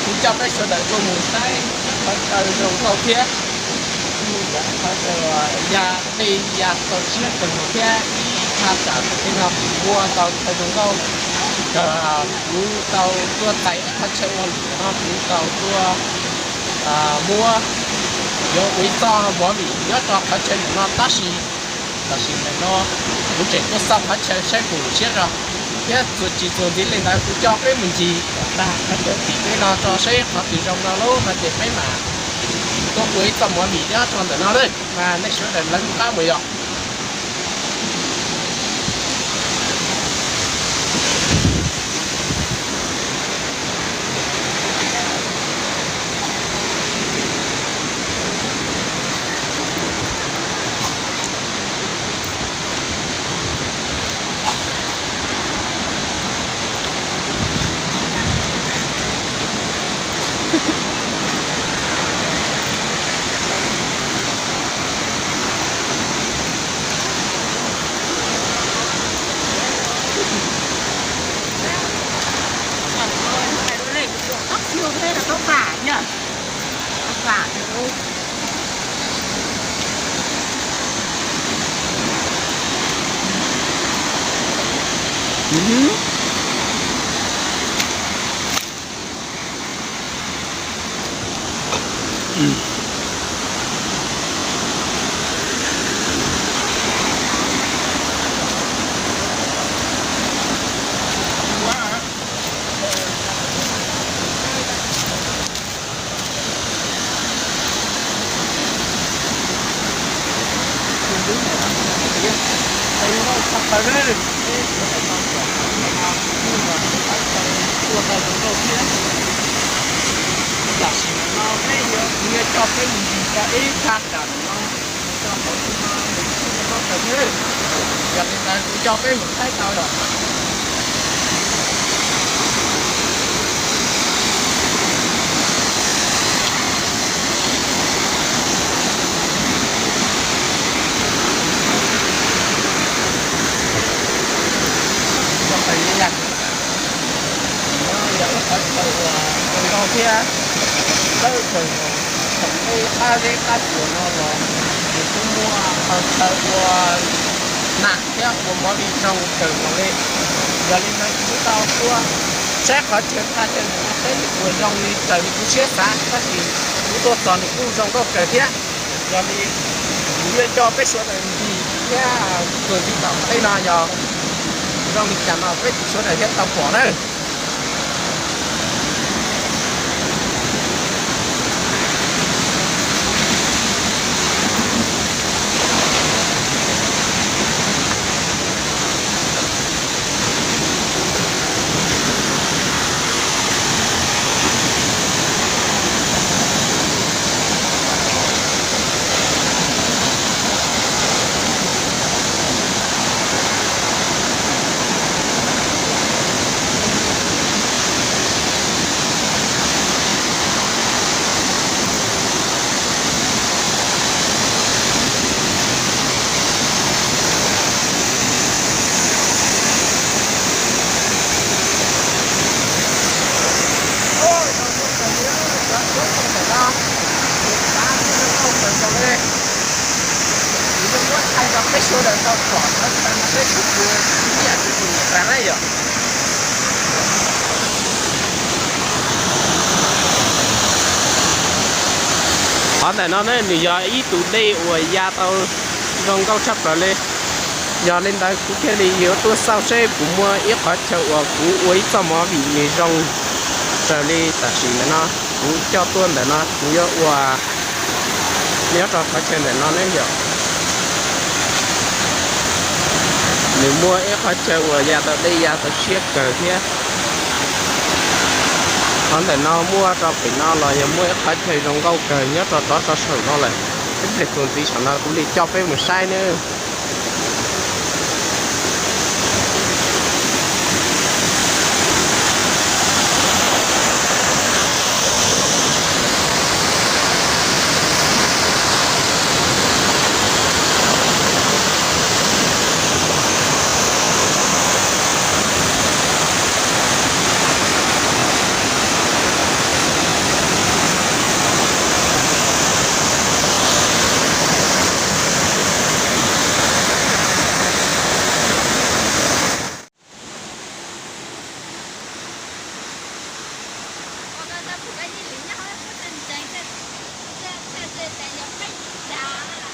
Kuv coj peb sawv daws tuaj mus saib qhov chaw zoo nkauj thiab, qhov chaw ya dej ya tau siab kawg nkaus thiab ib thaj tsam tej no kuv muaj tau chaw zoo nkauj kawg. Kuv tau tuaj txais qhov chaw ua lwm no kuv tau tuaj muab yuav ua ib txoj movie nyob rau qhov chaw ntawm no tab sis tam sim ntawm no kuv tseem tuaj xauj qhov chaw saib puas siab zog thiab txuas tsis txuas ntxiv li ntawd kuv coj peb mus ncig kom tag qhov chaw tim peb no tso seb qhov twg zoo no lawm no ces peb mam tuaj ua ib txoj movie nyob rau ntawm no na. Mas nej sawv daws lawv kuv qab mus yom. Tam sim no peb yuav, kuv yuav coj peb mus ncig tau ib thaj tsam no, mus rau hauv no, mus txog rau kawg. Yog li ntawd kuv coj peb mus saib tau yom. Yog ib qhov chaw uas zoo nkauj thiab dawb kawg nkaus, thaum peb qab zeb qab tsuas no los nws kuj muaj qhov chaw ua nam thiab ua movie zoo kawg nkaus li. Yog li ntawd kuv tau tuaj saib qhov chaw thaj chaw ntawm no saib nws puas zoo li raws li kuv siab xav, tab sis kuv tuaj txog nws kuj zoo nkauj kawg thiab. Yog li kuv yuav coj peb sawv daws ncig thiab txuas ncig tom tej no yog zoo li cas no peb sawv daws thiaj tau pom na. Kuv yuav muab thaij rau peb sawv daws tau pom no, peb sawv daws ib yam li kuv niam tas na yom. Qhov ntawm no ne nws yog ib tus dej uas ya tau zoo nkauj tshaj plaws li. Yog li ntawd kuv thiaj li yuav tuaj xauj seb puas muaj ib qhov chaw uas kuv ua ib txoj movie nws zoo raws li tam sim ntawm no kuv coj tuaj ntawm no kuv yuav ua nyob rau qhov chaw ntawm no ne yom. Nws muaj ib qhov chaw uas ya tau dej ya tau siab kawg thiab. Qhov ntawm no muaj rau pem no los yog muaj ib qhov chaw zoo nkauj kawg nyob rau rov rau saum no lawm. Peb mus txuas ntxiv saum no kuv li coj peb mus saib nawb. Peb Yig Lis nyob hauv lub tsev ntseeg, txhaj txhaj txhaj tes yog Peb Yig Dav na.